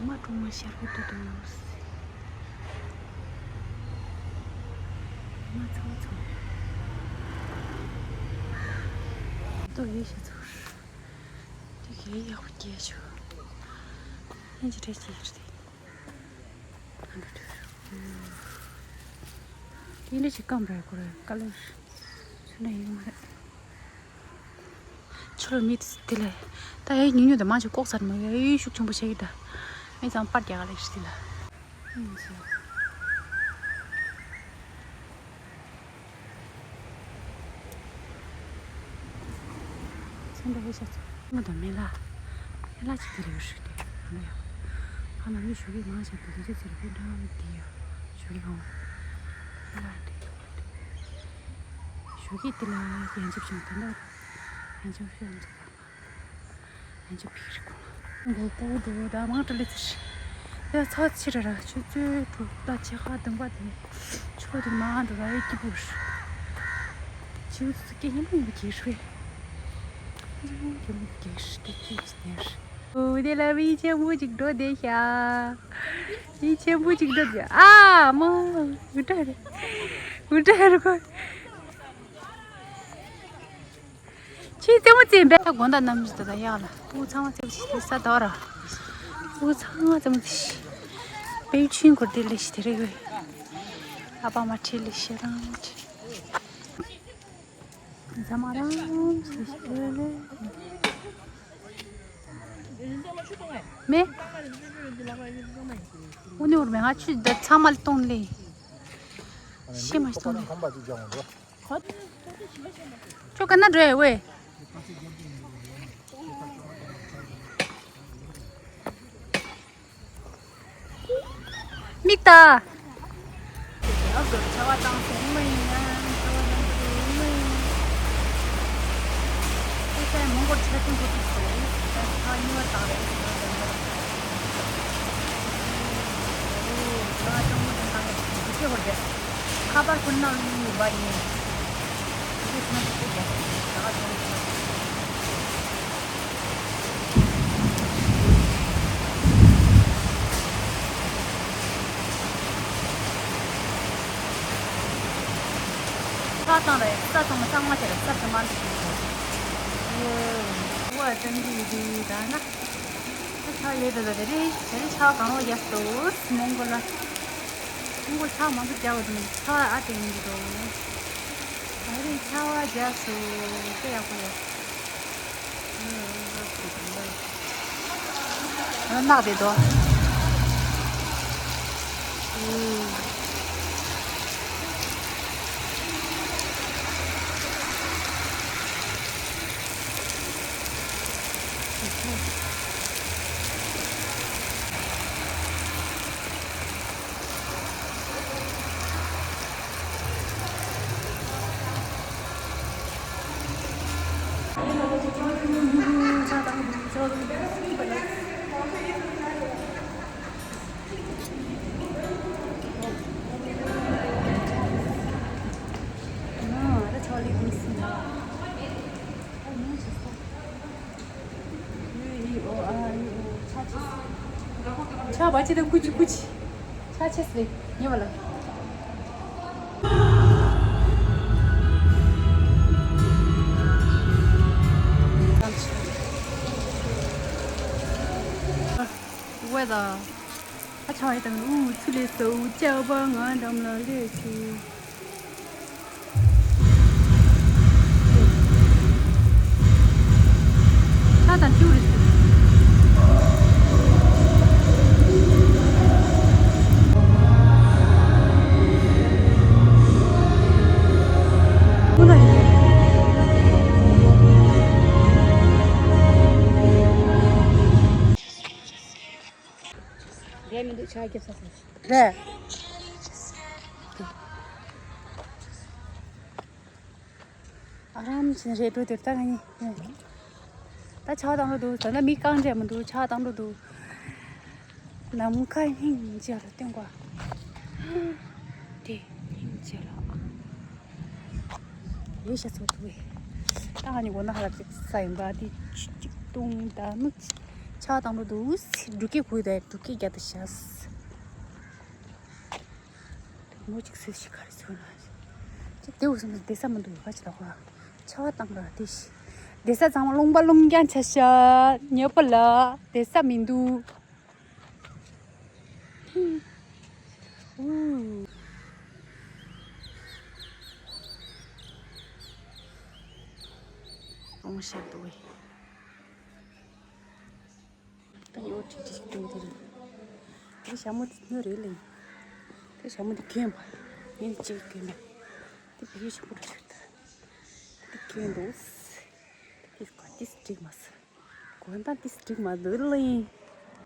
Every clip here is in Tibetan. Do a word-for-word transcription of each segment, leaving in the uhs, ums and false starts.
མ་གྲོག་མ་ཤར་གི་འདུག་འདུག་མ་ཚང་ཚང་ཏོ་ཡེ་ཤ་ཚོར། དེ་གའི་ཡག་པོ་སྐྱེས་ཆོག་ཨེ་ཅི་འདྲ་སྐྱེས་རེད། ཡིན་ལས་ཅིག་སྐམ་རེད་ཁོ་རེ་ཀ་ལོར་ཚུན་ན་ཡིན་མ་རེད། ཆུ་ལོ་མི་དེ་ལས་ད་ཡའི་ཉུང་ཉུང་དེ་མང་ཆེ་ལྐོག་ཟ་མ་ཡའི་ཤུགས་ཆེན་པོ་བྱེད་ཀྱི་ད་མི་ཚང་པར་རྒྱག་ག་ལས་ཤི་དེ་ལ། ཚོན་པ་ཧེ་ཤ་ཚོ། ང་དང་མེ་ལ། མེ་ལ་ཅིག་དེ་རེ་ཞུ་དེ་རང་ཡ། ཨ་མ་མི་ཞུ་གི་མང་ཆེ་དེ་དེ་ཚོ་ཚེ་རེ་ཕན་འདྲ་མི་དེ་ཡ། ཞུ་གི་ཧོ། མེ་ལ་དེ་ཡོ། ཞུ་གི་དེ་ལ་ཡན་ཆབ་བྱུང་དེ་ལ། ཡན་ཆབ་བྱུང་དེ་ལ། ཡན་ཆབ་ཕིག་རེ་གོ། མགོ་པོ་འགྲོ་ད་མང་དྲགས་ལེ་ཚེ་ཞིག་ད་ཚ་ཆེ་ར་ར་ཆུ་ཚོད་དྲུག་ད་ཆེ་ཁ་བདུན་པ་དེ་ཆུ་ལོ་དེ་མང་འགྲོ་ར་ཡོད་སྐྱིད་པོ་རེད། ཆུ་ཚོད་སྐད་སྙན་པོ་ཡིན་པ་གྱིས་རེད། སྙན་པོ་ཡིན་པ་གྱིས་རེད་སྐད་ཅིག་དེ་རེད། འོ་དེ་ལ་མི་ཆེན་པོ་ཅིག་འགྲོ་བསྡད་ཤག་མི་ཆེན་པོ་ཅིག་འགྲོ་བསྡད་ཨ་མོ། འུ་དྲ་རེད། འུ་དྲ་རེད་ཁོ། ཁྱེད་རྩེད་མོ་རྩེ་བས། ད་དགོང་དག་གནམ་གཤིས་ད་ད་ཡག་ལ། སྤུ་གུ་ཚང་མ་རྩེད་མོ་བྱེད་ས་དོ་ར། སྤུ་གུ་ཚང་མ་རྩེད་མོ་རྩེ་ཤི། པེའུ་ཆུན་གོར་དེ་ལེ་ཤི་དེ་རེ་གོ། ཨ་ཕ་མ་ཁྲིད་ལེ་ཤི་རང་ཁྲིད། ཟ་མ་རང་ཟ་ཤི་ལེ་ལེ། མེ། འུ་ནི་འུར་མེ་ང་ཆུ་ད་ཚང་མ་ལ་གཏོང་ལེ། ཤི་མ་ཤི་གཏོང་ལེ། ཁོ་ཁྱོད་ག་ན་འགྲོ་ཡ་ཝེ། མིག་ལྟ། ཁ་པར་ཁུར་ན་ཡིན་པ་ཡིན། ཆ་ཚང་རེད། ས་ཚང་མ་ཚང་མ་དེ་རེད། ས་ཚང་མ་འདི་ཞིག་རེད། ཨོ་ཨ་ཙམ་གྱི་ཡིན་དུས་ད་ན། ཆ་ལས་ད་ད་དེ་རེད། དེ་རེད་ཆ་གང་རུང་རྒྱབ་ཏུ་མོང་གོ་ལ། ཁོང་ཁོ་ཕྱག་མང་པོ་རྒྱག་པ་དང་ཕྱག་ཨ་དེ་ཡིན་འདུག་ཨ་རི་ཕྱག་རྒྱག་སུ་དཔེ་ཡག་པོ་ཡོད། ཨ་ནག་དེ་དོ། ཆ་བ་ཅི་དང་ཀུ་ཅི་ཀུ་ཅི། ཆ་ཆེ་སི་ཉེ་བ་ལ། ཝེ་ད། ཨ་ཆ་ཡི་དང་ཨུ་ཚུ་ལེ་སོ་ཨུ་ཅག་པ་ང་འགྲམ་ལ་ལེ་ཆུ། ཆ་དང་ཆུ་རེད། ཁོ་ན་ཡིན། རེད་མི་འདུག་ཆ་རྒྱབ་ས་སོང་། རེད། ཨ་རམ་བྱས་ནས་རེད་འགྲོ་དེར་ལྟ་ག་ཡིན། ད་ཆ་བཏང་འགྲོ་འདུག་ད་ལྟ་མི་རྐང་བྱས་མི་འདུག་ཆ་བཏང་འགྲོ་འདུག་ནམ་མཁའ་སྙིང་རྗེ་ལ་སྟོན་པ། དེ་སྙིང་རྗེ་ལ། ཡེ་ཤ་ཚོ་ཐུ་བས། ད་ཧ་ནི་གོ་ན་ཧ་ལབ་ཅིག་ས་ཡིན་པ་དེ་ཆུ་གཅིག་བཏུང་ད་ནུ་ཆ་ ཆར་པ་བཏང་འགྲོ་འདུག་འབྲུག་སྐད་ཁུག་དེ་འབྲུག་སྐད་རྒྱག་ཏུ་བྱས། མོ་གཅིག་སུས་ཤིག་ག་རེ་ཟོས་ན། ཅི་དེ་འུ་སུམ་བསྡད་ས་མི་འདུག་ག་ཅི་ལ་ཁོ། ཆར་པ་བཏང་ར་དེ་ཤི། བསྡད་ས་ཚང་མ་རླུང་པ་རླུང་རྐྱང་ཆ་ཤ། ཉོ་པ་ལ་བསྡད་ས་མི་འདུག་ཨུ། རླུང་ཤར་འདུག་བས། ད་ཡོད་ཅིག་ཅིག་སྟོན་གྱི་རེད། དེ་ཞྭ་མོ་དེ་སྣོད་རེད་ལེ། དེ་ཞྭ་མོ་དེ་གྱོན་པ། ངས་ཅིག་གྱོན་པ། དེ་བེད་ཤུགས་ཆེན་པོ་རེད་ཤག་ད། དེ་གྱོན་འདུག་དེ་ག་དེ་འགྲིག་མ་སོང་། གོན་སྟངས་དེ་འགྲིག་མ་འདུག་ལེ།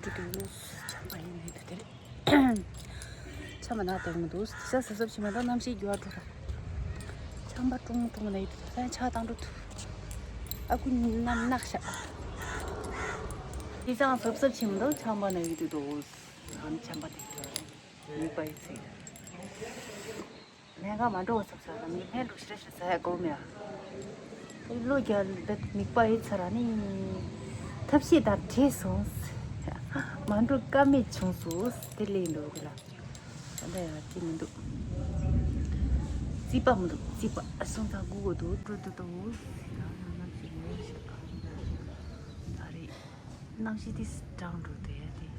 འགྲོ་འདུག་ཆམ་པ་ཡིན་མིན་དུ་དེ་རེད། ཆམ་པ་ན་དེ་མི་འདུག་དེ་ས་སབ་སབ་བྱེད་མ་ད་གནམ་གཤིས་འགྱུར་བ་འགྲོ་ར། ཆམ་པ་ཀྲུང་ཀྲུང་ན་ཡོད་དུ་ད་ཆ་བཏང་འགྲོ་ཐུ། ཨ་ཁུ་གཉིས་ནམ་ནག་ཤག་དེ་ཚང་སབ་སབ་བྱེད་མི་འདུག་ཆམ་པ་ན་ཡོད་དུ་འདུག་ཨམ་ཆམ་པ་དེ་མིད་པ་ཡི་ཚིག་ལན་ཁ་མ་འགྲོ་བ་སབ་སབ་ལ་མི་ཕན་འགྲོ་ཤི་ར་ཤི་ཟ་ཡ་གོ་མེ་ཨ། ལོ་རྒྱ་འདི་མིད་པ་ཡི་ཚ་ར་ནི། ཐབས་ཤེས་དང་བྲེལ་སོང་། མ་འགྲོ་ཀ་མེད་བྱུང་སོང་དེ་ལས་འགྲོ་གི་ལ། ད་ལྟ་ཡང་ཅི་མི་འདུག་རྩིས་པ་མི་འདུག་རྩིས་པ་སོང་ཙང་སྒུག་དགོས་འདུག་འགྲོ་འདུག་ཏོ། ད་རེས་གནམ་གཤིས་དེ་གྲང་འགྲོ་དེ་དེ་ཕྱིན་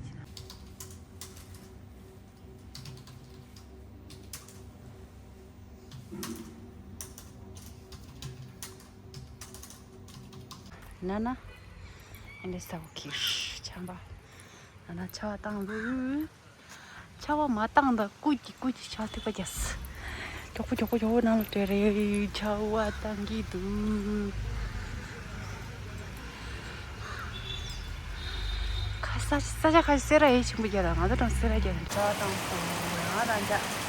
ན། ན་ན། ཨ་འདྲ་ས་འོ་ཁིར་ཆམ་པ། ན་ན་ཆར་པ་བཏང་འདུག་ཆར་པ་མ་བཏང་ད་ཀུ་ཅི་ཀུ་ཅི་ཆར་ཐིགས་པ་རྒྱག་མགྱོགས་པོ་མགྱོགས་པོ་མགྱོགས་པོ་ནང་ལ་བྲོས་རེད། ཆར་པ་བཏང་གི་འདུག་ཁ་ས་ས་ཆ་ཁ་ཤས་སེ་ར་ཡེ་ཆེན་པོ་རྒྱག་ར། ང་ཚོ་དང་སེ་ར་རྒྱག་ར། ཆར་པ་བཏང་སོང་། ང་རང་འཇགས།